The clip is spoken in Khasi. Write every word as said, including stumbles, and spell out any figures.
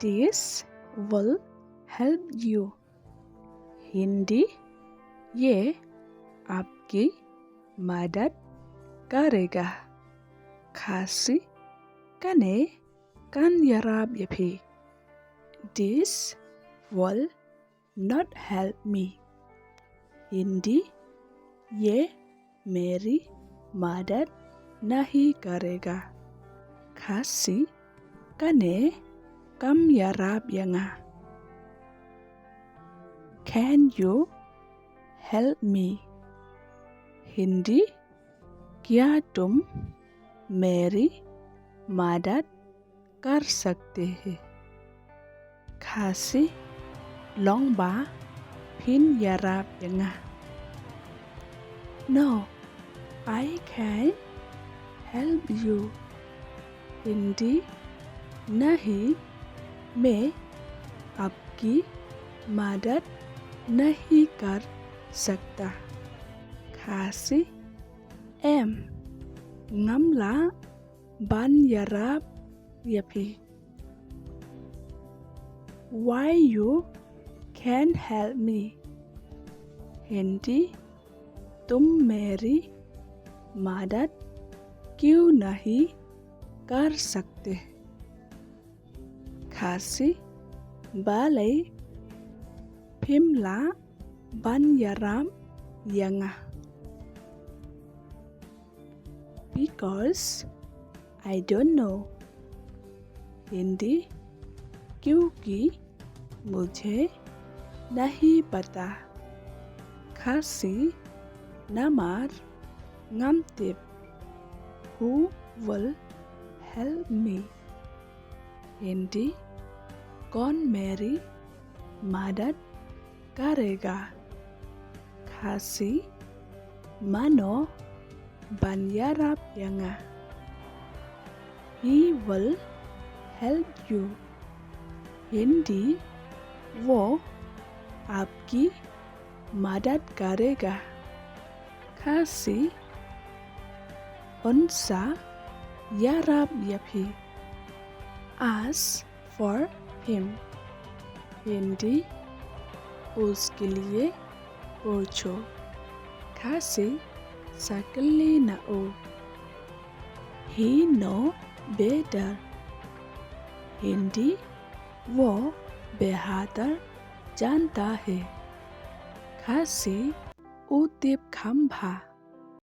This will help you. Hindi, ये आपकी मदद करेगा। Khasi, kane kan ïarap ïa phi. This will not help me. Hindi, ये मेरी मदद नहीं करेगा। Khasi, kane kam ïarap ïa nga। Can you help me? Hindi, क्या तुम मेरी मदद कर सकते हैं? Khasi, long ba phin ïarap ïa nga? No, I can't help you. Hindi, नहीं, मैं आपकी मदद नहीं कर सकता। Khasi, em, ngam lah ban ïarap ïa phi. Why you can't help me? Hindi, तुम मेरी मदद क्यों नहीं कर सकते? Khasi, balei phim lah ban ïarap ïa nga? Because I don't know. Hindi, क्योंकि मुझे नहीं पता। Khasi, namar ngam tip। Who will help me? Hindi, कौन मेरी मदद करेगा? Khasi, mano ban ïarap ïa nga? He will help you. Hindi, वो आपकी मदद करेगा। Khasi, un sa ïarap ïa phi। Ask for him. Hindi, उसके लिए पूछो। Khasi, sa kylli na u। He know better. Hindi, वो बेहतर जानता है। Khasi, u tip kham bha।